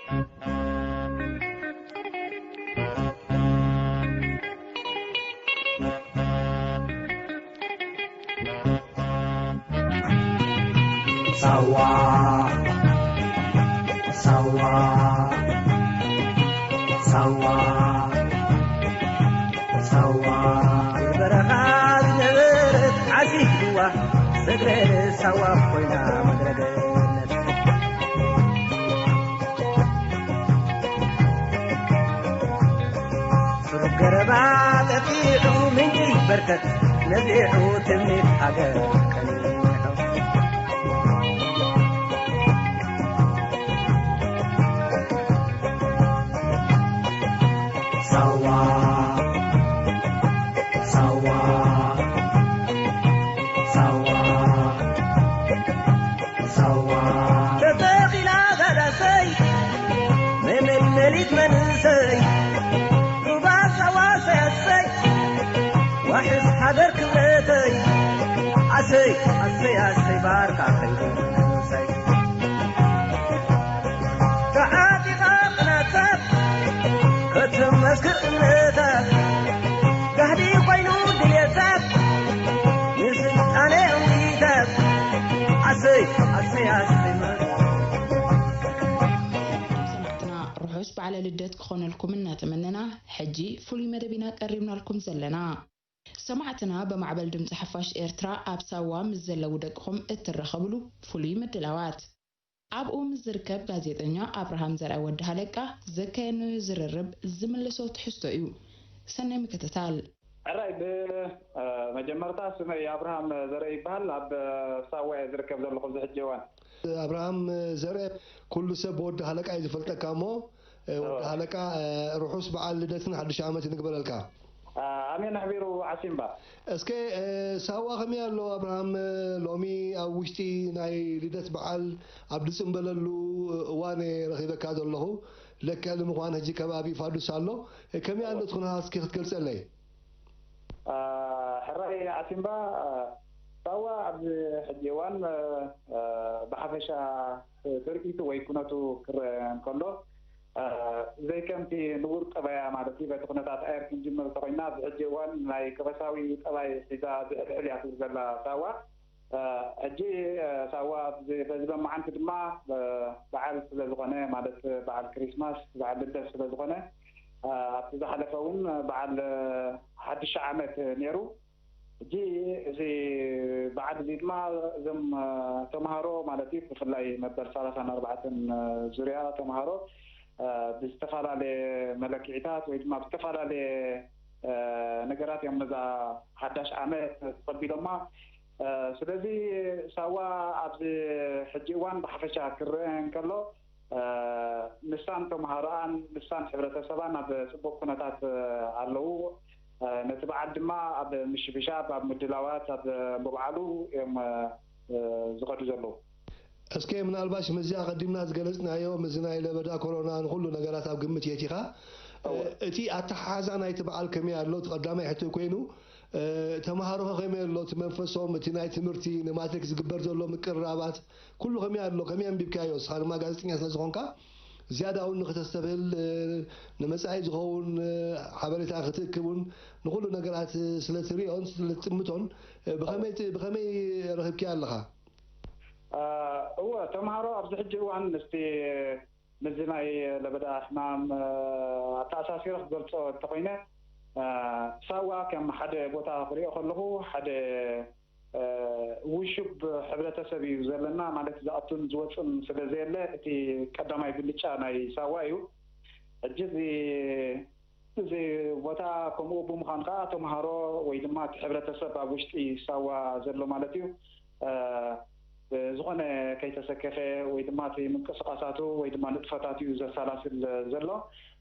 ሳዋ ሳዋ ሳዋ ሳዋ በረኻ ዝነበረት ዓሲብዋ ሰግረ ሳዋ ኮይና መግረገነት ስሩብ ገረባ ጠፊዑ ምንጪ በርከት ነቢዑ ትምኒት ሃገር ቀኒዑ። ሳዋ ሳዋ ሳዋ ሳዋ ተተኺላ ጋዳሰይ መመልመሊት መንእሰይ ሩባ ሳዋ ሰያሰይ ዋሕስ ሃገር ክብረተይ ኣሰይ ኣሰይ ኣሰይ ባርካ ከይዱ መንእሰይ ተዓጢቓ ቅናታት ከተመስክር እምነታት ጋህዲ ኮይኑ ድልየታት ንስልጣነ እምኒታት ኣሰይ ኣሰይ ኣሰይ ሰማዕትና ርሑስ በዓለ ልደት ክኾነልኩም እናተመነና፣ ሕጂ ፍሉይ መደብ ኢና ቀሪብናልኩም ዘለና። ሰማዕትና ብማዕበል ድምፂ ሓፋሽ ኤርትራ ኣብ ሳዋ ምስ ዘለዉ ደቅኹም እትራኸብሉ ፍሉይ ምድላዋት። ኣብኡ ምስ ዝርከብ ጋዜጠኛ ኣብርሃም ዘርኣይ ወዲ ሃለቃ ዘካየድናዮ ዝርርብ ዝምልሶ ትሕዝቶ እዩ። ሰናይ ምክትታል። ሕራይ ብመጀመርታ ስመይ ኣብርሃም ዘርእ ይበሃል። ኣብ ሳዋ እየ ዝርከብ ዘለኹ ኣብዚ ሕጂ እዋን። ኣብርሃም ዘርእ ኩሉ ሰብ ብወዲ ሃለቃ እዩ ዝፈልጠካ እሞ ወዲ ሃለቃ ርሑስ በዓል ልደትን ሓድሽ ዓመት ንግበረልካ። ኣሜን ኣሕቢሩ ዓሲምባ። እስከ ሳዋ ከመይ ኣሎ ኣብርሃም? ሎሚ ኣብ ውሽጢ ናይ ልደት በዓል ኣብ ዝጽንበለሉ እዋን እየ ረኺበካ ዘለኹ። ለክዕ ንምዃን ሕጂ ከባቢ ፋዱስ ኣሎ። ከመይ ኣሎ ትኹንኻ እስኪ ክትገልጸለይ? ሕራይ ዓሲምባ ሳዋ ኣብዚ ሕጂ እዋን ብሓፈሻ ትርኢቱ ወይ ኩነቱ ክረአ እንከሎ ዘይከምቲ ንቡር ጠባያ ማለት እዩ። በቲ ኩነታት ኣየር ክንጅምር እንተኮይና ኣብዚ ሕጂ እዋን ናይ ከበሳዊ ጠባይ ሒዛ ዝሕልሕል እያ ትብል ዘላ ሳዋ። ሕጂ ሳዋ በዚ በመዓንቲ ድማ በዓል ስለዝኾነ ማለት በዓል ክሪስማስ በዓል ልደት ስለዝኾነ ኣብቲ ዝሓለፈ እውን በዓል ሓድሽ ዓመት ነይሩ። ሕጂ እዚ በዓል እዚ ድማ እዞም ተምሃሮ ማለት እዩ ብፍላይ መበል ሰላሳን ኣርባዕተን ዙርያ ተምሃሮ ብዝተፈላለየ መለክዒታት ወይ ድማ ብዝተፈላለየ ነገራት እዮም ነዛ ሓዳሽ ዓመት ተቐቢሎማ። ስለዚ ሳዋ ኣብዚ ሕጂ እዋን ብሓፈሻ ክረአ እንከሎ ንሳን ተምሃሮኣን ንሳን ሕብረተሰባን ኣብ ፅቡቅ ኩነታት ኣለዉ። ነቲ በዓል ድማ ኣብ ምሽብሻብ ኣብ ምድላዋት ኣብ ምብዓሉ እዮም ዝኸዱ ዘለዉ። እስከ ምናልባሽ ምስዚ ኣቐዲምና ዝገለጽናዮ ምስዚ ናይ ለበዳ ኮሮና ንኹሉ ነገራት ኣብ ግምት የቲኻ እቲ ኣተሓሓዛ ናይቲ በዓል ከመይ ኣሎ እቲ ቀዳማይ ሕቶ ኮይኑ ተምሃሮኸ ከመይ ኣሎ እቲ መንፈሶም እቲ ናይ ትምህርቲ ንማትሪክ ዝግበር ዘሎ ምቅርራባት ኩሉ ከመይ ኣሎ ከመይ ኣንቢብካዮ እስኻ ድማ ጋዜጠኛ ስለ ዝኾንካ ዝያዳ እውን ንክተስተብህል ንመጻኢ ዝኸውን ሓበሬታ ክትእክብ እውን ንኩሉ ነገራት ስለ ትሪኦን ስለ ትጥምቶን ብኸመይ ረኺብኪያ ኣለኻ? እወ ተምሃሮ ኣብዚ ሕጂ እዋን ምስቲ ምስዚ ናይ ለበዳ ሕማም ኣተኣሳሲረ ክገልጾ እንተኾይነ ሳዋ ከም ሓደ ቦታ ክሪኦ ከለኹ ሓደ ውሹብ ሕብረተሰብ እዩ ዘለና ማለት ዝኣቱን ዝወፅን ስለ ዘየለ እቲ ቀዳማይ ብልጫ ናይ ሳዋ እዩ። ሕጂ እዚ እዚ ቦታ ከምኡ ብምዃኑ ከዓ ተምሃሮ ወይ ድማ እቲ ሕብረተሰብ ኣብ ውሽጢ ሳዋ ዘሎ ማለት እዩ ዝኾነ ከይተሰከፈ ወይ ድማ እቲ ምንቅስቃሳቱ ወይ ድማ ንጥፈታት እዩ ዘሰላስል ዘሎ።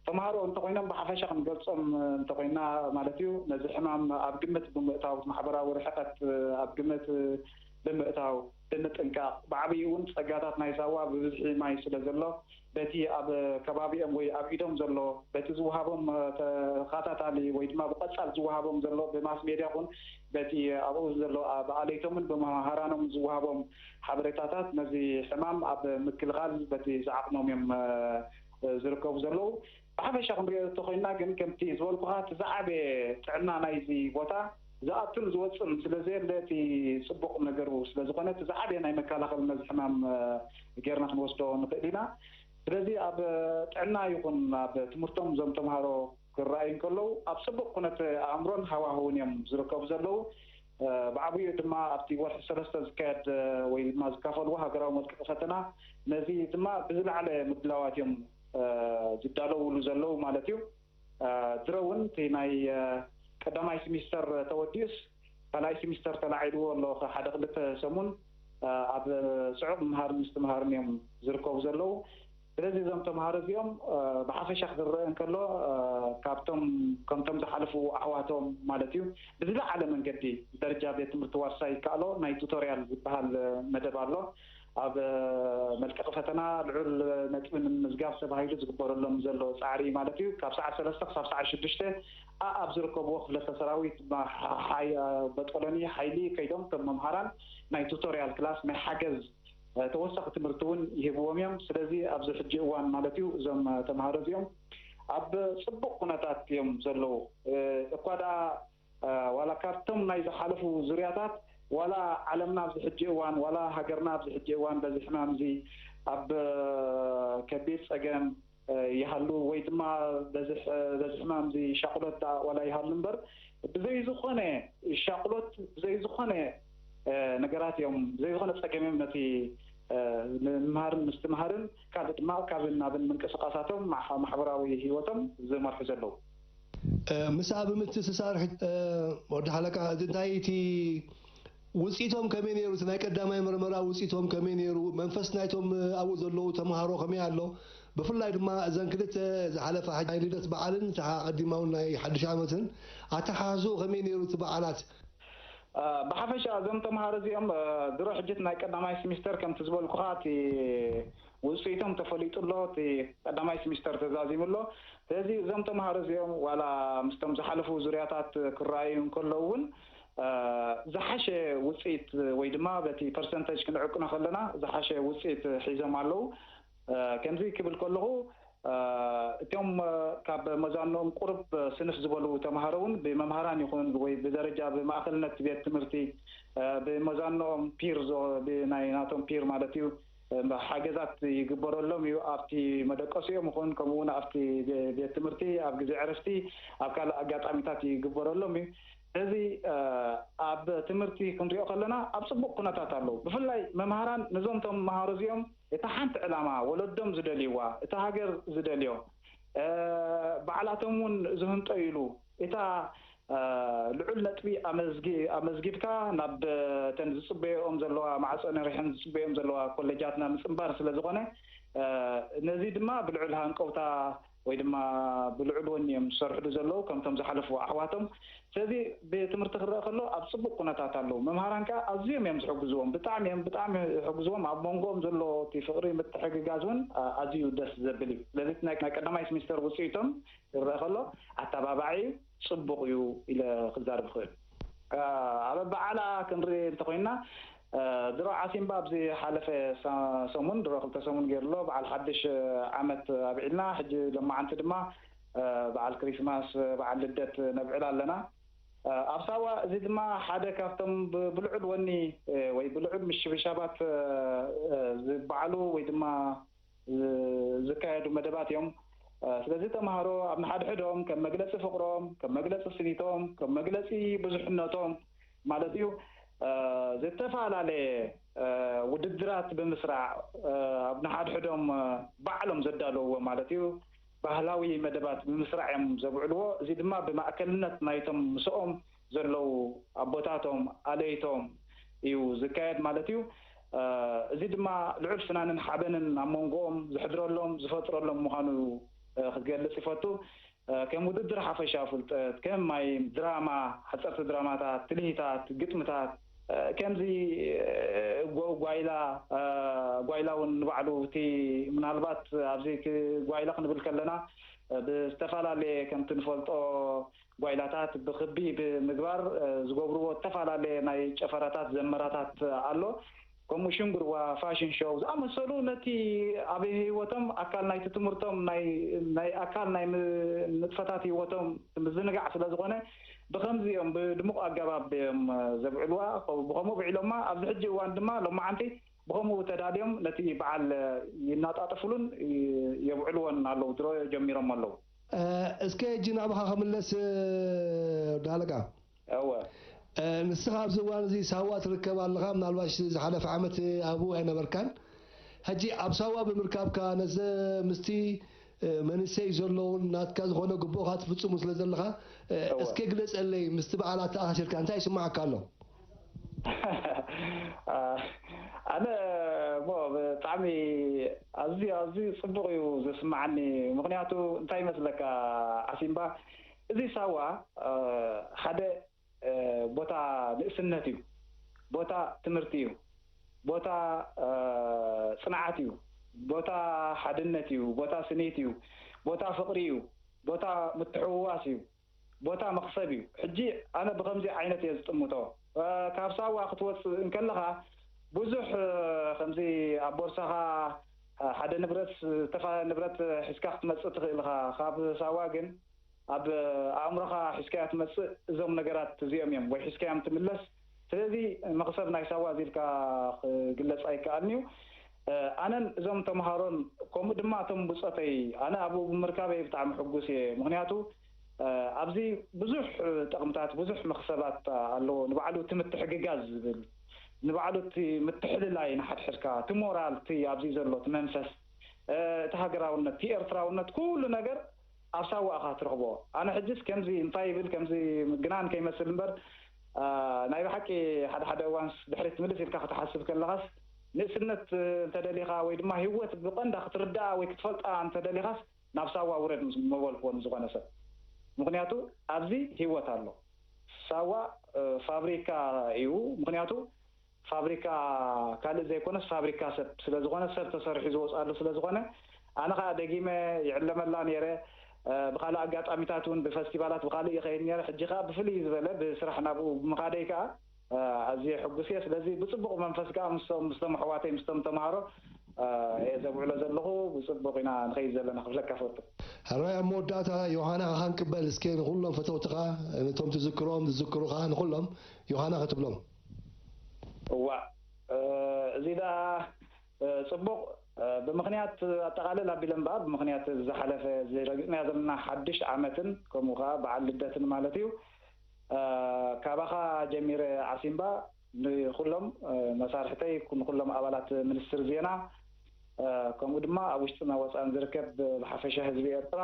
ተምሃሮ እንተኮይኖም ብሓፈሻ ክንገልፆም እንተኮይና ማለት እዩ ነዚ ሕማም ኣብ ግምት ብምእታው ማሕበራዊ ርሕቀት ኣብ ግምት ብምእታው ብምጥንቃቕ ብዓብይ እውን ፀጋታት ናይ ሳዋ ብብዝሒ ማይ ስለ ዘሎ በቲ ኣብ ከባቢኦም ወይ ኣብ ኢዶም ዘሎ በቲ ዝወሃቦም ተኸታታሊ ወይ ድማ ብቐፃል ዝወሃቦም ዘሎ ብማስ ሜድያ ኹን በቲ ኣብኡ ዘሎ ብኣለይቶምን ብመሃራኖም ዝወሃቦም ሓበሬታታት ነዚ ሕማም ኣብ ምክልኻል በቲ ዝዓቕሞም እዮም ዝርከቡ ዘለዉ። ብሓፈሻ ክንሪኦ እንተኮይንና ግን ከምቲ ዝበልኩኻ እቲ ዝዓበየ ጥዕና ናይዚ ቦታ ዝኣቱን ዝወፅን ስለዘየለ እቲ ፅቡቕ ነገሩ ስለዝኾነ እቲ ዝዓበየ ናይ መከላኸሊ ነዚ ሕማም ጌርና ክንወስዶ ንኽእል ኢና። ስለዚ ኣብ ጥዕና ይኹን ኣብ ትምህርቶም እዞም ተምሃሮ ክረኣዩ እንከለዉ ኣብ ፅቡቕ ኩነት ኣእምሮን ሃዋህውን እዮም ዝርከቡ ዘለዉ። ብዓብኡ ድማ ኣብቲ ወርሒ ሰለስተ ዝካየድ ወይ ድማ ዝካፈልዎ ሃገራዊ መልቀቂ ፈተና ነዚ ድማ ብዝለዓለ ምድላዋት እዮም ዝዳለውሉ ዘለዉ ማለት እዩ። ድሮ እውን እቲ ናይ ቀዳማይ ሲሚስተር ተወዲኡስ ካልኣይ ሲሚስተር ተላዒልዎ ኣሎ። ሓደ ክልተ ሰሙን ኣብ ስዑቕ ምምሃር ምስትምሃርን እዮም ዝርከቡ ዘለዉ። ስለዚ እዞም ተምሃሮ እዚኦም ብሓፈሻ ክትረአ እንከሎ ካብቶም ከምቶም ዝሓለፉ ኣሕዋቶም ማለት እዩ ብዝለዓለ መንገዲ ደረጃ ቤት ትምህርቲ ዋርሳይ ይከኣሎ ናይ ቱቶርያል ዝበሃል መደብ ኣሎ። ኣብ መልቀቂ ፈተና ልዑል ነጥቢ ንምምዝጋብ ተባሂሉ ዝግበረሎም ዘሎ ፃዕሪ ማለት እዩ ካብ ሰዓት ሰለስተ ክሳብ ሰዓት ሽዱሽተ ኣብ ዝርከብዎ ክፍለተ ሰራዊት በጦሎኒ ሓይሊ ከይዶም ከም መምሃራን ናይ ቱቶርያል ክላስ ናይ ሓገዝ ተወሳኺ ትምህርቲ እውን ይህብዎም እዮም። ስለዚ ኣብዚ ሕጂ እዋን ማለት እዩ እዞም ተምሃሮ እዚኦም ኣብ ፅቡቕ ኩነታት እዮም ዘለዉ። እኳ ደኣ ዋላ ካብቶም ናይ ዝሓለፉ ዙርያታት ዋላ ዓለምና ኣብዚ ሕጂ እዋን ዋላ ሃገርና ኣብዚ ሕጂ እዋን በዚ ሕማም እዚ ኣብ ከቢድ ፀገም ይሃሉ ወይ ድማ በዚ ሕማም እዚ ሻቕሎት ዋላ ይሃሉ እምበር ብዘይ ዝኾነ ሻቕሎት ብዘይ ዝኾነ ነገራት እዮም ብዘይ ዝኾነ ፀገም እዮም ነቲ ምምሃርን ምስትምሃርን ካልእ ድማ ካብን ናብን ምንቅስቃሳቶም ማሕበራዊ ህይወቶም ዝመርሑ ዘለዉ። ምስኣ ብምትእስሳር ወዲ ሓለቃ እዚ እንታይ እቲ ውፅኢቶም ከመይ ነይሩ? እቲ ናይ ቀዳማይ መርመራ ውፅኢቶም ከመይ ነይሩ? መንፈስ ናይቶም ኣብኡ ዘለዉ ተምሃሮ ከመይ ኣሎ? ብፍላይ ድማ እዘን ክልተ ዝሓለፈ ናይ ልደት በዓልን እቲ ኣቐዲማ እውን ናይ ሓድሽ ዓመትን ኣተሓሕዝኡ ከመይ ነይሩ እቲ በዓላት? ብሓፈሻ እዞም ተምሃሮ እዚኦም ድሮ ሕጂ ናይ ቀዳማይ ስሚስተር ከምቲ ዝበልኩኻ እቲ ውፅኢቶም ተፈሊጡ ኣሎ። እቲ ቀዳማይ ስሚስተር ተዛዚሙ ኣሎ። ስለዚ እዞም ተምሃሮ እዚኦም ዋላ ምስቶም ዝሓለፉ ዙርያታት ክረኣዩ እንከለዉ እውን ዝሓሸ ውፅኢት ወይ ድማ በቲ ፐርሰንተጅ ክንዕቅኖ ከለና ዝሓሸ ውፅኢት ሒዞም ኣለዉ። ከምዚ ክብል ከለኹ እቶም ካብ መዛንኦም ቁሩብ ስንፍ ዝበሉ ተምሃሮ እውን ብመምሃራን ይኹን ወይ ብደረጃ ብማእኸልነት ቤት ትምህርቲ ብመዛንኦም ፒር ናይ ናቶም ፒር ማለት እዩ ሓገዛት ይግበረሎም እዩ። ኣብቲ መደቀሲኦም ይኹን ከምኡ እውን ኣብቲ ቤት ትምህርቲ ኣብ ግዜ ዕረፍቲ ኣብ ካልእ ኣጋጣሚታት ይግበረሎም እዩ። ስለዚ ኣብ ትምህርቲ ክንሪኦ ከለና ኣብ ፅቡቕ ኩነታት ኣለዉ። ብፍላይ መምሃራን ነዞም ተምሃሮ እዚኦም እታ ሓንቲ ዕላማ ወለዶም ዝደልይዋ እታ ሃገር ዝደልዮ ባዕላቶም እውን ዝህንጠይሉ እታ ልዑል ነጥቢ ኣመዝጊብካ ናብ ተን ዝፅበየኦም ዘለዋ ማዕፀ ነሪሐን ዝፅበዮም ዘለዋ ኮሌጃትና ምፅንባር ስለ ዝኾነ ነዚ ድማ ብልዑል ሃንቀውታ ወይ ድማ ብልዑል ወኒ እዮም ዝሰርሕሉ ዘለዉ ከምቶም ዝሓለፉ ኣሕዋቶም። ስለዚ ብትምህርቲ ክረአ ከሎ ኣብ ፅቡቅ ኩነታት ኣለዉ። መምሃራን ከዓ ኣዝዮም እዮም ዝሕግዝዎም፣ ብጣዕሚ እዮም ብጣዕሚ ዝሕግዝዎም። ኣብ መንጎኦም ዘሎ እቲ ፍቅሪ ምትሕግጋዝ እውን ኣዝዩ ደስ ዘብል እዩ። ስለዚ ናይ ቀዳማይ ስሚስተር ውፅኢቶም ክረአ ከሎ ኣተባባዒ እዩ፣ ፅቡቅ እዩ ኢለ ክዛርብ ክእል። ኣብ ኣበዓዕላ ክንርኢ እንተኮይንና ድሮ ዓሲምባ ኣብዚ ሓለፈ ሰሙን ድሮ ክልተ ሰሙን ገይሩ ኣሎ። በዓል ሓድሽ ዓመት ኣብዒልና ሕጂ ሎማዓንቲ ድማ በዓል ክሪስማስ በዓል ልደት ነብዕል ኣለና። ኣብ ሳዋ እዚ ድማ ሓደ ካብቶም ብልዑል ወኒ ወይ ብልዑል ምሽብሻባት ዝበዓሉ ወይ ድማ ዝካየዱ መደባት እዮም። ስለዚ ተምሃሮ ኣብ ንሓድሕዶም ከም መግለፂ ፍቅሮም፣ ከም መግለፂ ስኒቶም፣ ከም መግለፂ ብዙሕነቶም ማለት እዩ ዝተፈላለየ ውድድራት ብምስራዕ ኣብ ንሓድሕዶም ባዕሎም ዘዳለውዎ ማለት እዩ ባህላዊ መደባት ብምስራዕ እዮም ዘብዕልዎ። እዚ ድማ ብማእከልነት ናይቶም ምስኦም ዘለዉ ኣቦታቶም ኣለይቶም እዩ ዝካየድ ማለት እዩ። እዚ ድማ ልዑል ፍናንን ሓበንን ኣብ መንጎኦም ዝሕድረሎም ዝፈጥረሎም ምዃኑ ክገልፅ ይፈቱ። ከም ውድድር ሓፈሻ ፍልጠት ከም ማይ ድራማ፣ ሓፀርቲ ድራማታት፣ ትልሂታት፣ ግጥምታት ከምዚ ጓይላ ጓይላ እውን ንባዕሉ እቲ ምናልባት ኣብዚ ጓይላ ክንብል ከለና ብዝተፈላለየ ከምቲ ንፈልጦ ጓይላታት ብክቢ ብምግባር ዝገብርዎ ዝተፈላለየ ናይ ጨፈራታት ዘመራታት ኣሎ። ከምኡ ሽንጉርዋ፣ ፋሽን ሾው ዝኣመሰሉ ነቲ ኣብ ህይወቶም ኣካል ናይቲ ትምህርቶም ናይ ናይ ኣካል ናይ ም- ንጥፈታት ህይወቶም ምዝንጋዕ ስለ ዝኾነ ብኸምዚ እዮም ብድሙቕ ኣገባብ እዮም ዘብዕልዋ። ብኸምኡ ብዒሎማ ኣብዚ ሕጂ እዋን ድማ ሎማዓንቲ ብኸምኡ ተዳልዮም ነቲ በዓል ይናጣጥፍሉን የብዕልዎን ኣለዉ። ድሮ ጀሚሮም ኣለዉ። እስከ ሕጂ ናባኻ ከምለስ ዳለጋ። እወ። ንስኻ ኣብዚ እዋን እዚ ሳዋ ትርከብ ኣለኻ። ምናልባሽ ዝሓለፈ ዓመት ኣብኡ ኣይነበርካን። ሕጂ ኣብ ሳዋ ብምርካብካ ነዚ ምስቲ መንእሰይ ዘለውን ናትካ ዝኾነ ግቡእካ ትፍጽሙ ስለ ዘለኻ እወ። እስከ ግለጸለይ፣ ምስቲ በዓል ኣተኣሳሲርካ እንታይ ይስምዓካ ኣሎ? ኣነ እሞ ብጣዕሚ ኣዝዩ ኣዝዩ ጽቡቕ እዩ ዝስምዓኒ። ምኽንያቱ እንታይ ይመስለካ ዓሲምባ፣ እዚ ሳዋ ሓደ ቦታ ንእስነት እዩ፣ ቦታ ትምህርቲ እዩ፣ ቦታ ጽንዓት እዩ፣ ቦታ ሓድነት እዩ፣ ቦታ ስኒት እዩ፣ ቦታ ፍቕሪ እዩ፣ ቦታ ምትሕውዋስ እዩ፣ ቦታ መኽሰብ እዩ። ሕጂ ኣነ ብኸምዚ ዓይነት እየ ዝጥምቶ። ካብ ሳዋ ክትወፅእ እንከለኻ ብዙሕ ከምዚ ኣብ ቦርሳኻ ሓደ ንብረት ዝተፈላለየ ንብረት ሒዝካ ክትመፅእ ትኽእል ኢኻ። ካብ ሳዋ ግን ኣብ ኣእምሮኻ ሒዝካያ ትመፅእ እዞም ነገራት እዚኦም እዮም፣ ወይ ሒዝካዮም ትምለስ። ስለዚ መኽሰብ ናይ ሳዋ እዚ ኢልካ ክግለፅ ኣይከኣልን እዩ። ኣነን እዞም ተምሃሮን ከምኡ ድማ እቶም ብፆተይ ኣነ ኣብኡ ብምርካበይ ብጣዕሚ ሕጉስ እየ። ምኽንያቱ ኣብዚ ብዙሕ ጠቕምታት ብዙሕ መኽሰባት ኣለዎ። ንባዕሉ እቲ ምትሕግጋዝ ዝብል ንባዕሉ እቲ ምትሕልላይ ንሓድሕድካ እቲ ሞራል እቲ ኣብዚ ዘሎ እቲ መንፈስ እቲ ሃገራውነት እቲ ኤርትራውነት ኩሉ ነገር ኣብ ሳዋ ኢኻ ትረኽቦ። ኣነ ሕጅስ ከምዚ እንታይ ይብል ከምዚ ምግናን ከይመስል እምበር ናይ ብሓቂ ሓደ ሓደ እዋንስ ድሕሪት ምልስ ኢልካ ክትሓስብ ከለኻስ ንእስነት እንተደሊኻ ወይ ድማ ህይወት ብቐንዳ ክትርድኣ ወይ ክትፈልጣ እንተደሊኻስ ናብ ሳዋ ውረድ ምስ ምበልክዎ ንዝኾነ ሰብ። ምኽንያቱ ኣብዚ ህይወት ኣሎ። ሳዋ ፋብሪካ እዩ። ምኽንያቱ ፋብሪካ ካልእ ዘይኮነስ ፋብሪካ ሰብ ስለዝኾነ ሰብ ተሰሪሑ ዝወፅኣሉ ስለዝኾነ ኣነ ከዓ ደጊመ ይዕለመላ ነይረ። ብካልእ ኣጋጣሚታት እውን ብፈስቲቫላት ብካልእ ይኸይድ ነይረ። ሕጂ ከዓ ብፍልይ ዝበለ ብስራሕ ናብኡ ብምኻደይ ከዓ ኣዝየ ሕጉስ እየ። ስለዚ ብፅቡቕ መንፈስ ከዓ ምስቶም ምስቶም ኣሕዋተይ ምስቶም ተምሃሮ እየ ዘብዕሎ ዘለኹ። ብፅቡቕ ኢና ንኸይድ ዘለና ክብለካ ፈቱ። ሕራይ ኣብ መወዳእታ ዮሃና ካኻ ንቅበል እስከ ንኹሎም ፈተውትኻ ነቶም ትዝክሮም ዝዝክሩኻ ንኹሎም ዮሃና ክትብሎም። እዋ እዚ ደኣ ጽቡቕ ብምኽንያት ኣጠቓልል ኣቢለ እምበኣር ብምኽንያት ዝሓለፈ ዝረግጽናዮ ዘለና ሓድሽ ዓመትን ከምኡ ከኣ በዓል ልደትን ማለት እዩ። ካባኻ ጀሚረ ዓሲምባ ንኹሎም መሳርሕተይ ንኹሎም ኣባላት ሚኒስትሪ ዜና ከምኡ ድማ ኣብ ውሽጥና ወፃእን ዝርከብ ብሓፈሻ ህዝቢ ኤርትራ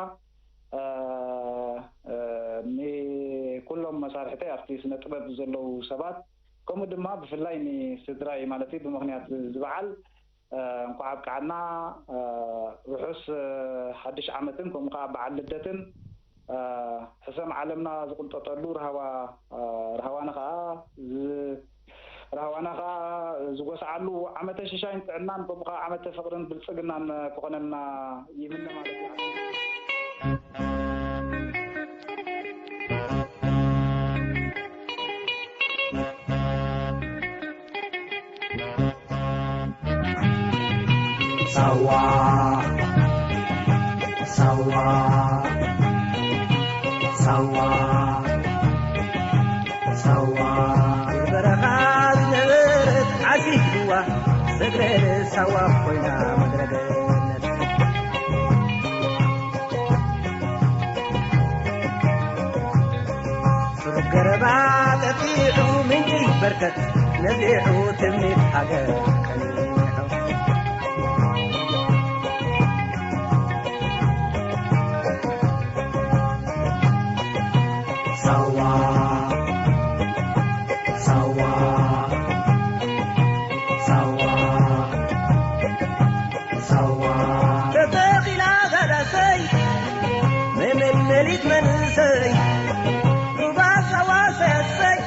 ንኩሎም መሳርሕተይ ኣብቲ ስነ ጥበብ ዘለዉ ሰባት ከምኡ ድማ ብፍላይ ንስድራይ ማለት እዩ ብምኽንያት እዚ በዓል እንኳዕ ኣብቅዓና። ርሑስ ሓድሽ ዓመትን ከምኡ ከዓ በዓል ልደትን ሕሰም ዓለምና ዝቕንጠጠሉ ርሃዋ ርሃዋና ከዓ ርሃዋና ከዓ ዝጎስዓሉ ዓመተ ሽሻይን ጥዕናን ከምኡ ከዓ ዓመተ ፍቕርን ብልፅግናን ክኾነልና ይምነ ማለት እዩ። ሳዋ ሳዋ ሳዋ ሳዋ በረኻ ዝነበረት ዓሲብዋ ሰግረ ሳዋ ኮይና መድረገነት ስሩብ ገረባ ጠፊዑ ምንጪ በርከት ነዚሑ ትምኒት ሃገር ቀኒሑ። ሳዋ ሳዋ ሳዋ ሳዋ ተተኺላ ጋዳሰይ መመልመሊት መንእሰይ ሩባ ሳዋ ሰሰይ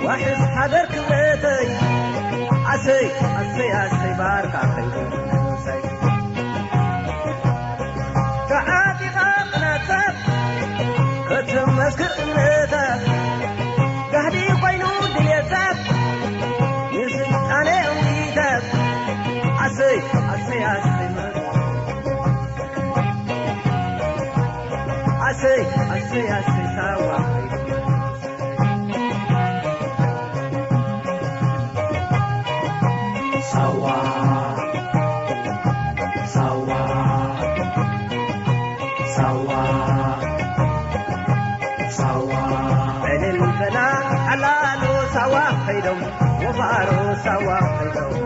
ዋሕስ ሃገር ክብረተይ ኣሰይ ኣሰይ ኣሰይ ባርካ ከይዱ መንእሰይ ተዓጢቓ ቅናታት ከተመስክር እምነታት ጋህዲ ኮይኑ ድልየታት ንስልጣነ ኣሰይ ኣሰይ ኣሰይ ሳዋ ሳዋ ሳዋ ሳዋ ሳዋ ዕልል በላ ሓላሎ ሳዋ ከይዶም ወፋሮ ሳዋ ከይዶም